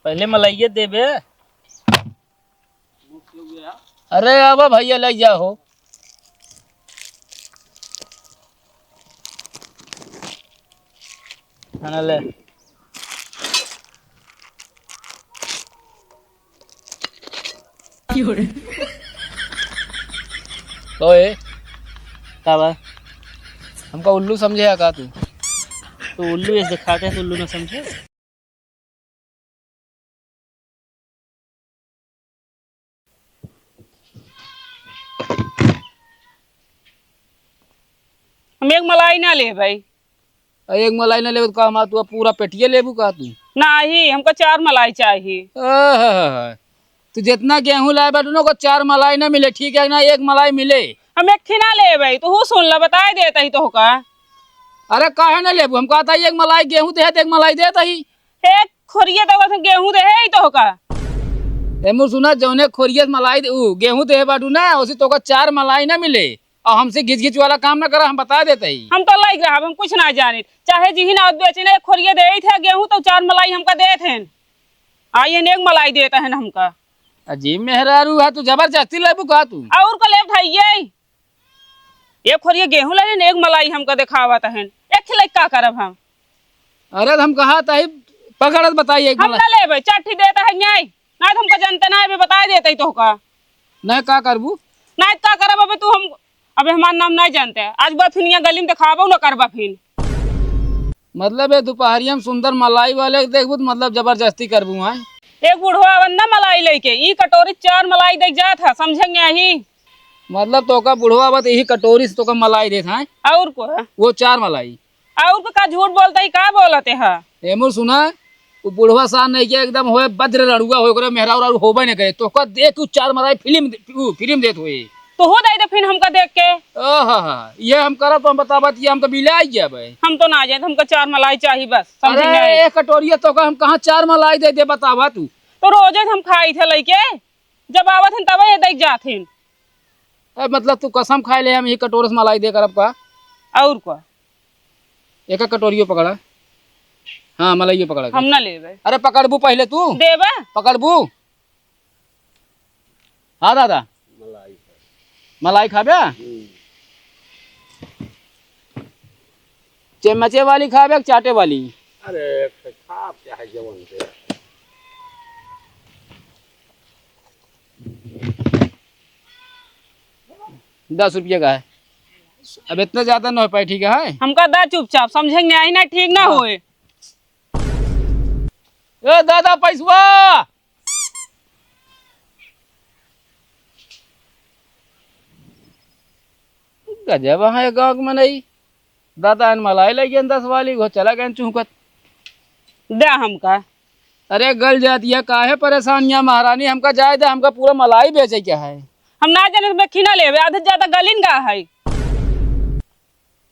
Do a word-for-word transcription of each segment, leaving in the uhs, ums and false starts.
पहले मलाइये देबे। अरे आवा भैया, ले जाओ। खाना ले। ओए, का बा? हमका उल्लू समझे है का तू? तो उल्लू ऐसे खाते हैं तो उल्लू ना समझे? हम एक मलाई ना लेबै। अरे एक मलाई ना लेबै तो का हमार तू अब पूरा पेटिये लेबू का तू? नाही, हमका चार मलाई चाही। आहा, तू जितना गेहूं लाए बाटू ना, ओकर चार मलाई ना मिले, ठीक है ना? एक मलाई मिले। हम एक ही ना लेबै, तू सुन ला, बताए देत ही तोहका। अरे काहे ना लेबू? हम कहत ही एक मलाई गेहूं देहे, तो एक मलाई देत ही। एक खोरिया देवत हम गेहूं देहे ही तोहका। ए मुर सुना, जौने खोरिया से मलाई दे, ऊ गेहूं देहे बाटू ना, उसे तोहका चार मलाई ना मिले। और हमसे घिच घिच वाला काम ना करा, हम बता देत ही। हम तो लाइक रहब, हम कुछ ना जानित। चाहे जिही ना बेचे ना, एक खोरिया देइत है गेहूं, तो चार मलाई हमका देत हैं। आई हन एक मलाई देत हन हमका। अजीब मेहरारू है, तू जबरदस्ती लेबू का तू? और का लेब भाई ये? एक खोरिया गेहूं ले लेन, एक मलाई हमका देखावत हन। एक खिलाई का करब हम? अरे तो हम कहत ही, पकड़त बताइए एक हम मलाई। ना लेबै, चार ठी देत है न्याय। ना तो हमका जनते ना, अबे बताए देत ही तोहका। नहीं का करबू? नहीं का करब अबे तू हम, अबे हमार नाम नहीं जानते। आज बा फिन यहाँ गली में देखाबो ना करबा फिन। मतलब ये दोपहरिया में सुंदर मलाई वाले के देखबू तो मतलब जबरदस्ती करबू हैं? एक बुढ़वा आवन ना मलाई लेके, ई कटोरी चार मलाई दे जात है, समझे नहीं? मतलब तोका बुढ़वा आवत यही कटोरी से तोका मलाई देत हैं? और को है? वो चार मलाई। और को का झूठ बोलता ही, का बोलते है? ए मोर सुना, वो बुढ़वा सान नहीं किया, एकदम होए बज्र रणुआ होए, ओकरे मेहरारू रारू होबे नहीं करे। तोका दे तू चार मलाई फिल्म दे, ऊ, फिल्म देत होए। तो हो दाई दे फिन हमका देख के। ओहो, ये हम करब तो हम बताबत, ये हम तो बिलाई गया भाई। हम तो ना जाए, हमका चार मलाई चाही बस, समझे अरे, नहीं? एक कटोरिया तोका हम कहाँ चार मलाई दे दे, बतावा तू। तो रोजे हम खाई थे लइके, जब आवत हन तब ये देख जात हन। ए, मतलब तू कसम खाए ले हम ये कटोरे से मलाई दे करब का? और का? एक कटोरियो पकड़ा। हाँ, मलाइयो पकड़ा के। हम ना लेबे। अरे पकड़बू पहले तू। देबे? पकड़बू? हाँ दादा। मलाई। मलाई खाबे? हम्म। चम्मचे वाली खाबे कि चाटे वाली? अरे, खाब चाहे जवन दे। दस रुपया का है। अब इतना ज्यादा ना हो पाए, ठीक है? हमका दा चुपचाप, समझे नहीं आई ना, ठीक ना हाँ। होए। ए दादा, पैसवा। गजब है गाँव के मनई। दादा हन मलाई लइ गयन दस वाली, वो चला गयन चूहकत। दे हमका। अरे गल जात, ये काहे परेशान या महारानी, हमका जाए दे, हमका पूरा मलाई बेचे के है। हम ना जाने में खीना लेवे, आधे से ज्यादा गलिन का है।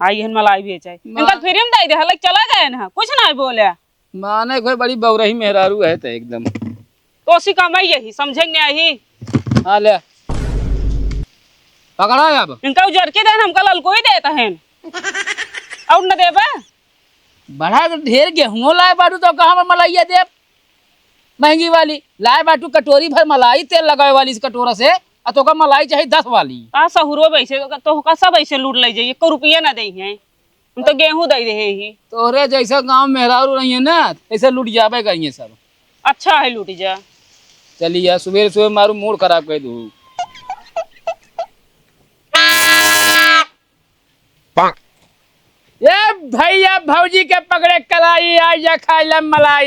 आई हन मलाई बेचे। मा- इनका फ्री में दे दे, हलक चला गए ना, कुछ ना बोले। माने कोई बड़ी बौरही मेहरारू है तो एकदम। तो सी कमाई यही, समझे नहीं आई। हाँ, ले। पकड़ा है अब। इनका उजर के देन, हमका ललको ही देता है। और न देबा? बड़ा ढेर गेहूं लाए बाटू तो कहाँ में मलाइया देब? महंगी वाली। लाए बाटू कटोरी भर मलाई, तेल लगावे वाली इस कटोरा से, आ तोका मलाई चाही दस वाली। आ सहुरो वैसे, तो का सब ऐसे लूट ले जाइए, एको रुपया ना दे हैं। हम तो गेहूं दे रहे ही। तोहरे जैसा गांव मेहरारू रही है ना, ऐसे लूट जाबे करिए सब। अच्छा है लूट जा। चलिए यार, सुबह सुबह मारू मूड खराब कर दू। ये भैया भौजी के पकड़े कलाई, आ जा खाइला मलाई।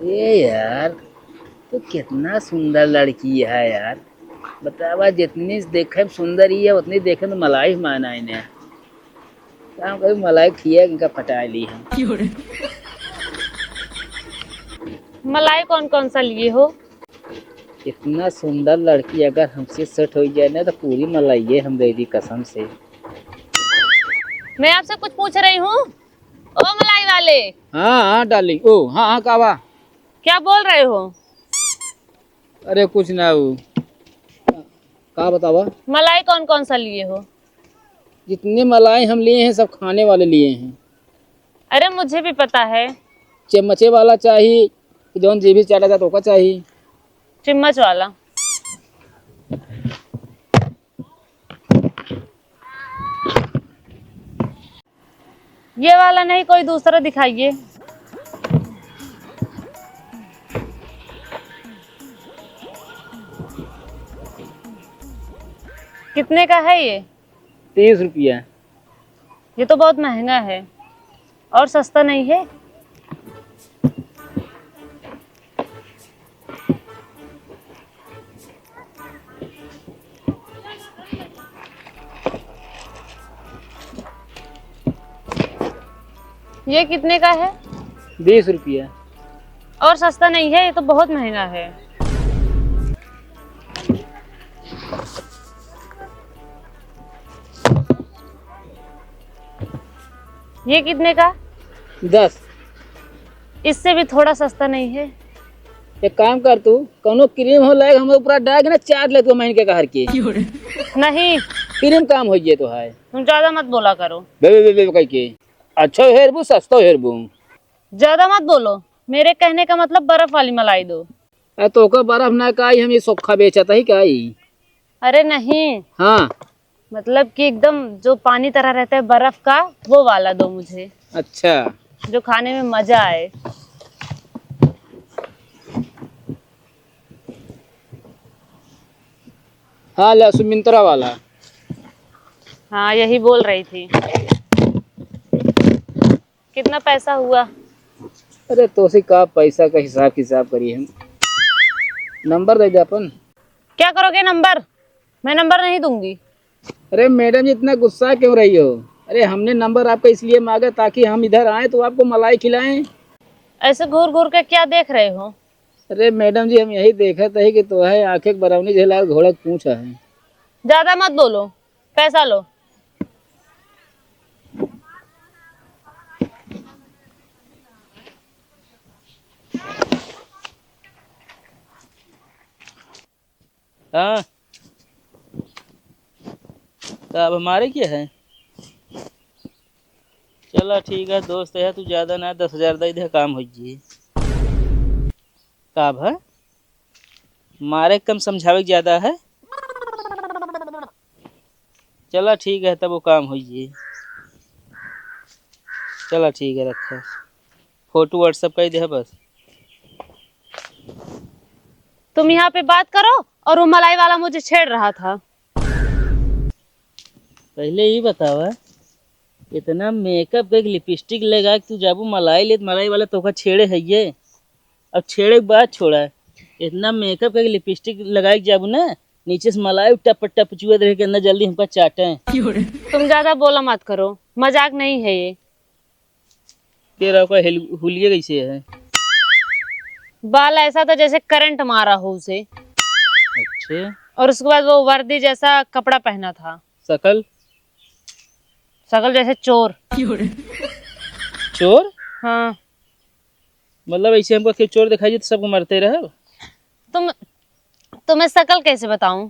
ए यार, तू कितना सुंदर लड़की है यार। बतावा, जितनी देखे में सुंदर ही है, उतनी देखे में मलाई माना इन्हें। काम कभी मलाई खिया इनका पटा ली हम। मलाई कौन कौन सा लिए हो? इतना सुंदर लड़की अगर हमसे सेट हो जाए ना, तो पूरी मलाइये हम दे दी कसम से। मैं आपसे कुछ पूछ रही हूँ। ओ मलाई वाले। हाँ, हाँ, डार्लिंग। ओ, हाँ, हाँ, का बा? क्या बोल रहे हो? अरे, कुछ ना हो। का बतावा? मलाई कौन कौन सा लिए हो? जितने मलाई हम लिए हैं, सब खाने वाले लिए हैं। अरे, मुझे भी पता है। चम्मचे वाला चाही, जौन जे भी चाटा जात ओका चाही। चम्मच वाला। ये वाला नहीं, कोई दूसरा दिखाइए। कितने का है ये? तीस रुपया। ये तो बहुत महंगा है, और सस्ता नहीं है? ये कितने का है? बीस रुपया। और सस्ता नहीं है, ये तो बहुत महंगा है। ये कितने का? दस। इससे भी थोड़ा सस्ता नहीं है? एक काम कर तू, कौनो क्रीम हो लायक, हम ऊपर डाल के ना चाट ले तू, महीन के कहर के। नहीं। क्रीम काम हो जाए तो है। तुम ज्यादा मत बोला करो। बे, बे, बे, बे, कह के। अच्छा हेरबू, सस्ता हेरबू। ज्यादा मत बोलो, मेरे कहने का मतलब बर्फ वाली मलाई दो। अरे तोका बर्फ ना काई, हम ये सोखा बेचत ही काई। अरे नहीं। हाँ। मतलब कि एकदम जो पानी तरह रहता है बर्फ का, वो वाला दो मुझे। अच्छा। जो खाने में मजा आए। हाँ, ले, सुमिंत्रा वाला। हाँ, यही बोल रही थी। कितना पैसा हुआ? अरे, तोसे का पैसा का हिसाब किताब करी हम। नंबर दे दे अपन। क्या करोगे नंबर? मैं नंबर नहीं दूंगी। अरे मैडम जी, इतना गुस्सा क्यों रही हो? अरे, हमने नंबर आपका इसलिए मांगा ताकि हम इधर आए तो आपको मलाई खिलाएं। ऐसे घूर घूर के क्या देख रहे हो? अरे मैडम जी, हम यही देखत ही कि तोहे आँखें के बरौनी झेलाल घोड़क पूछ है। ज्यादा मत बोलो, पैसा लो। हाँ, तो अब हमारे क्या है? चला ठीक है दोस्त, है तू ज्यादा ना, दस हजार दे दे, काम हो जाए। का भा? मारे कम, समझावे के ज्यादा है। चला ठीक है, तब वो काम हो जाए। चला ठीक है, रखा। फोटो WhatsApp कर दे बस। तुम यहाँ पे बात करो और वो मलाई वाला मुझे छेड़ रहा था। पहले ई बतावा, इतना मेकअप कइके, लिपस्टिक लगा के तू जाबू मलाई लेत, मलाई वाला तोका छेड़े है ये? अब छेड़े के बात छोड़ा, इतना मेकअप कइके, लिपस्टिक लगा के जाबू ना, नीचे से मलाई टप टप चुअत रहे कि अंदर जल्दी हमका चाटे। तुम ज्यादा बोला मत करो, मजाक नहीं है ये। तेरा का हिल-, हुलिया कैसे है? बाल ऐसा था जैसे करंट मारा हो उसे। अच्छा। और उसके बाद वो वर्दी जैसा कपड़ा पहना था। शकल? शकल जैसे चोर। चोर? हाँ। मतलब ऐसे हमको कोई चोर दिखाई दे तो सबको मारते रहे? तुम, तुम्हें शकल कैसे बताऊं?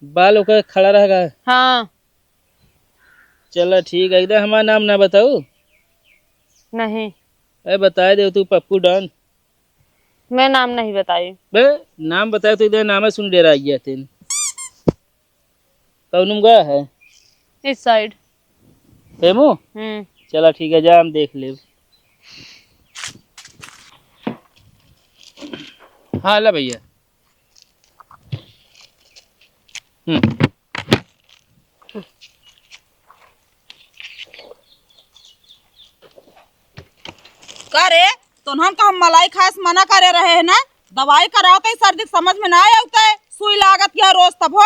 बाल ओकर खड़ा रहेगा? हाँ। चला ठीक है, एकदम हमारा नाम ना बताऊ। नहीं। अरे बताए दे तू, पप्पू डॉन। मैं नाम नहीं बताई। बे, नाम बताए तो इधर नाम सुन डेरा गया तेन। कौन गया है? इस साइड। हेमू? हम्म। चला ठीक है, जा हम देख लेब। हाँ, ला भैया। हम्म। का रे, तोन्हन का हम मलाई खाए से मना करे रहे हैं ना? दवाई कराओ तो ई सर्दी के समझ में ना आवत है, सुई लागत या रोज तब हो।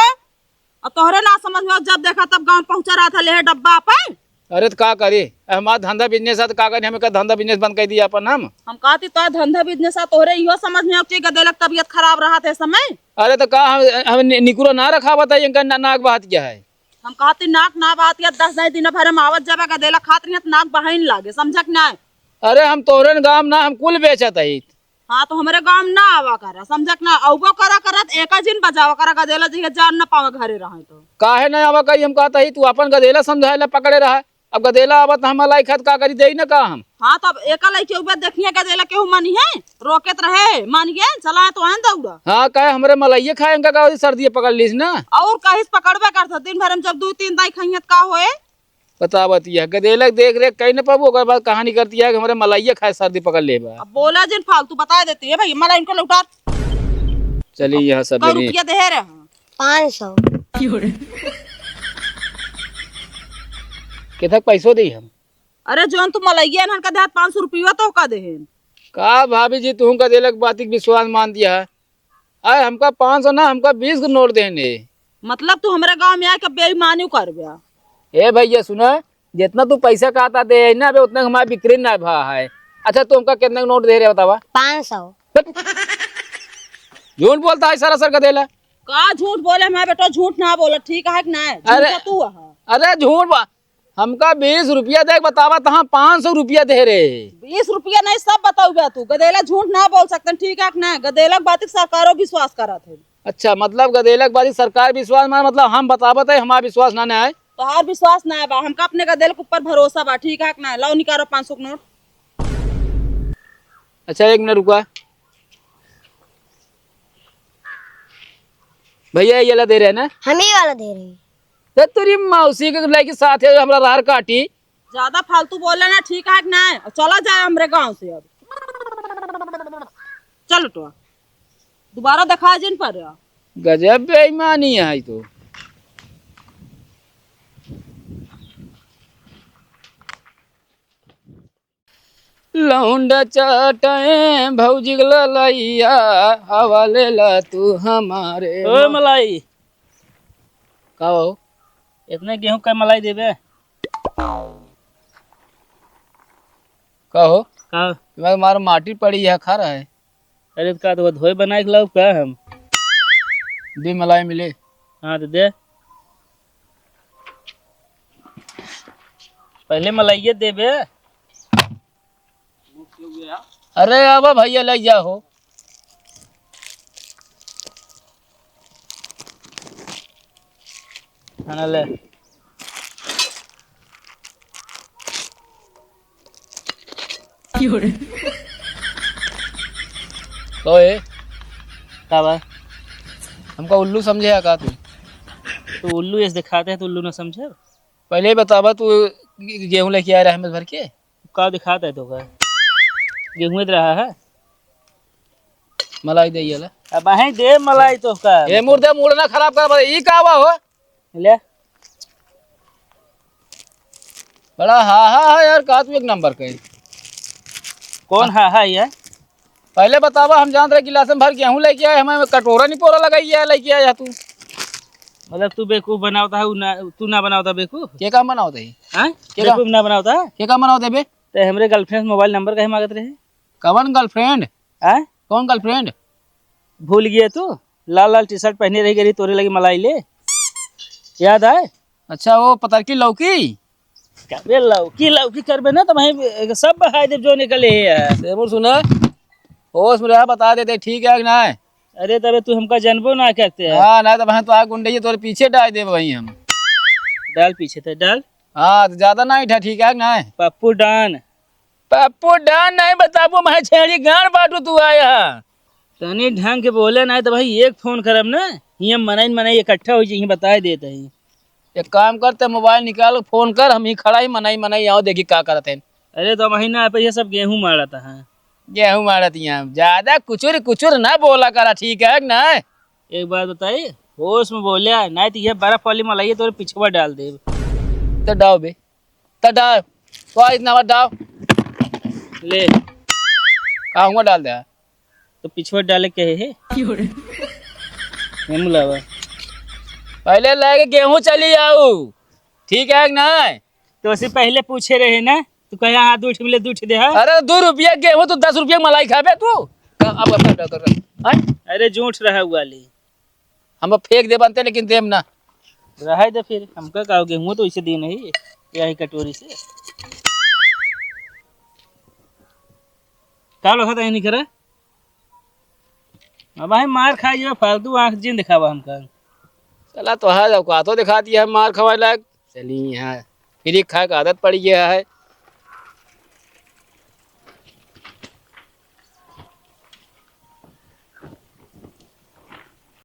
और तोहरे ना समझ में, जब देखा तब गाँव पहुँचा रहा था, ले डब्बा अपन। अरे तो का करी, हमारा धंधा बिजनेस है तो का करी, हमें का धंधा बिजनेस बंद कर दिया अपन हम। हम कहती तो धंधा बिजनेस है, तोहरे इहो समझ में आवत है कि गदेलक तबीयत खराब रहा थे समय। अरे तो का हम, हम नि-, निकुरो ना रखा बताइए, इनका ना, नाक बहात क्या है? हम कहती नाक ना बहात या, दस नहीं दिन भर हम आवत जाबे, गदेला खात रही तो नाक बहाइन लागे, समझक ना? अरे हम तोहरे न गाँव ना, हम कुल बेचत है। हाँ, तो हमरे गाँव में ना आवा करा, समझा कि ना? अउबो करा, करा त एका जिन बजावा करा, गदेला जइहे जान ना पावे घरे रहे तो। काहे ना आवा करी? हम कहत ही, तू अपन गदेला समझाए ला पकड़े रहा। अब गदेला आवत, हम मलाई खात का करी, देई ना का हम? हाँ, तो अब एका लइके उबे देखिए, गदेला केहू मानिहे, रोके त रहे, मानिहे, चला तो आन दौड़ा। हाँ, काहे हमरे मलाइये खाए, इनका का होई, सर्दी पकड़ लीस ना। और कहिस पकड़बे करत, दिन भर में जब दू तीन दाई खइहत का होए? बतावत यह गदेला के देख रेख कहीं न पाबू, ओकर बाद कहानी करती है कि हमरे मलाइये खाए सर्दी पकड़ ले बा। अब बोला जिन फालतू, बताए देती है भाई, मला इनको लौटा। चली यहाँ सब कै जनी। रुपया देहे रहे? पाँच सौ। केतक पैसो देई हम? अरे, जौन तू मलइया इन्हन का देहत पाँच सौ रुपया तो का देहेन? का भाभी जी, तुहूँ गदेला के बाती के विश्वास मान दिया है? आए, हमका पाँच सौ ना, हमका बीस के नोट देने। मतलब तू हमरे गाँव में आके बेईमानी करबे? ए भइया सुना, जितना तू पैसा कहता दे है ना, अबे उतना हमारा बिक्री ना भा है। अच्छा, तू हमका कितना के नोट दे रहे बतावा? पाँच सौ। झूठ बोलता है सरासर गदेला। का झूठ बोले हमारा बेटा, झूठ ना बोला, ठीक है कि ना? अरे, झूठा तू है। अरे झूठ बा-, हमका बीस रुपया दे के बतावा, तहाँ पाँच सौ रुपया दे रहे। बीस रुपया नहीं, सब बताऊ बे तू। गदेला झूठ ना बोल सकते, ठीक है कि ना? गदेला के बात सरकारो विश्वास करत है। अच्छा, मतलब गदेला के बात सरकार विश्वास मान, मतलब हम बतावत है, हमारा विश्वास ना, ना है। तोहार विश्वास ना बा, हमका अपने गदेला के ऊपर भरोसा बा, ठीक है कि ना? लाओ निकालो पाँच सौ के नोट। अच्छा, एक मिनट रुका। भइया, ये ला दे रहे हैं ना? हम ही वाला दे रहे हैं। तो तेरी मौसी के लड़की साथ है, हमरा रार काटी। ज्यादा फालतू बोले ना, ठीक है कि ना? और चला जाए हमरे गाँव से अब। चल बेटवा, दोबारा देखा जिन पर। गजब बेईमानी है तो। लौंडा चाटे भौजी के ललैया, हवा लेला तू हमारे ओ मा- मलाई। का हो? इतने गेहूं का मलाई देबे? का हो? का? तुम्हारे मार माटी पड़ी है, खा रहा है। अरे, तो का तो धोए बनाए के लाऊ का हम? दे मलाई मिले। हाँ, तो दे। पहले मलाइये देबे। अरे, आवा भइया, ले जाओ। खाना ले। क्यों रे? तो ए? का बा? हमका उल्लू समझे है का तू? तो उल्लू ऐसे दिखाते हैं तो उल्लू ना समझे? पहले ही बतावा, तू गेहूं लेके आया रहा है भर के? का दिखाता है तो का? गेहूं तो रहा है। मलाई दे ये ले। अब आहे दे मलाई तो का? ए मुर्दा, मूड ना खराब कर, ई का बा हो? ले। बड़ा हा हा है यार, का तू एक नंबर का है। कौन हा हा ये? पहले बतावा, हम जानत रहे गिलास में भर गेहूं लेके आए, हमें कटोरा नहीं पोरा लगाई है, लेके आया तू। मतलब तू बेवकूफ बनावता है, उ ना, तू ना बनावता बेवकूफ? के काम बनावता है? हाँ? के काम? बेवकूफ ना बनावता है? के काम बनावता है बे? ते हमरे girlfriend से mobile number काहे मांगत रहे? कवन girlfriend? हाँ? कौन girlfriend? भूल गया तू? लाल लाल T-shirt पहने रह गई तोरे लगे मलाई ले, याद आए? अच्छा, वो पतरकी लौकी? कबे लौकी लौकी करबे ना तो भाई सब बहाय देब जो निकले है। सेबुर सुना, होश में रहा, बता देते ठीक है कि ना? अरे तबे तू हमका जानबो ना करते है। हाँ ना, तो भाई तो आ गुंडे तोरे पीछे डाल देब भाई हम। डाल पीछे थे डाल। हाँ, तो ज्यादा ना इठा, ठीक है कि ना? पप्पू डॉन। पप्पू डॉन नहीं बताबो, मैं छेड़ी गांड बाटू तू आया। तनी ढंग के बोले नहीं तो भाई एक फोन करब ना, हियां मनई मनई इकट्ठा हो जाई, बताए देत ही। एक काम कर, ते मोबाइल निकाल, फोन कर, हम ही खड़ा ही, मनई मनई आओ, देखी का करत हैं। अरे तो वही ना पे ये सब गेहूं मारत है। गेहूं मारत यहाँ ज्यादा कुचुर कुचुर ना बोला करा, ठीक है कि ना? एक बात बताई, होश में बोले, नहीं तो ये बर्फ वाली मलाई तोरे पिछवा डाल दे। तो डाओ बे। त डाल, तो इतना बार डाल। ले। का हुआ डाल दे? तो पिछवा डाले के है? क्यों रे? ये मुलावा। पहले लेके गेहूं चली आऊ, ठीक है कि नहीं? तो उसे पहले पूछे रहे ना, तू कहे हाँ, दू ठे मिले, दू ठे दे, हाँ? अरे, दू रुपया गेहूं, तू दस रुपया मलाई खाबे तू? अब, अब, अब, अब, अब, हैं? अरे, झूठ रहा हुआ ली। हम अब फेंक दे बनते, लेकिन देम ना। रहे दे फिर, हमका का हो, गेहूं तो इसे दी नहीं, यही कटोरी से। का लोग खाता है नहीं करे? अब भाई मार खाई जो, फालतू आँख जिन दिखावा हमका। चला, तोहार औकातो दिखा दिया है मार खवाए लायक। चली यहाँ, फ्री खाए का आदत पड़ी गया है।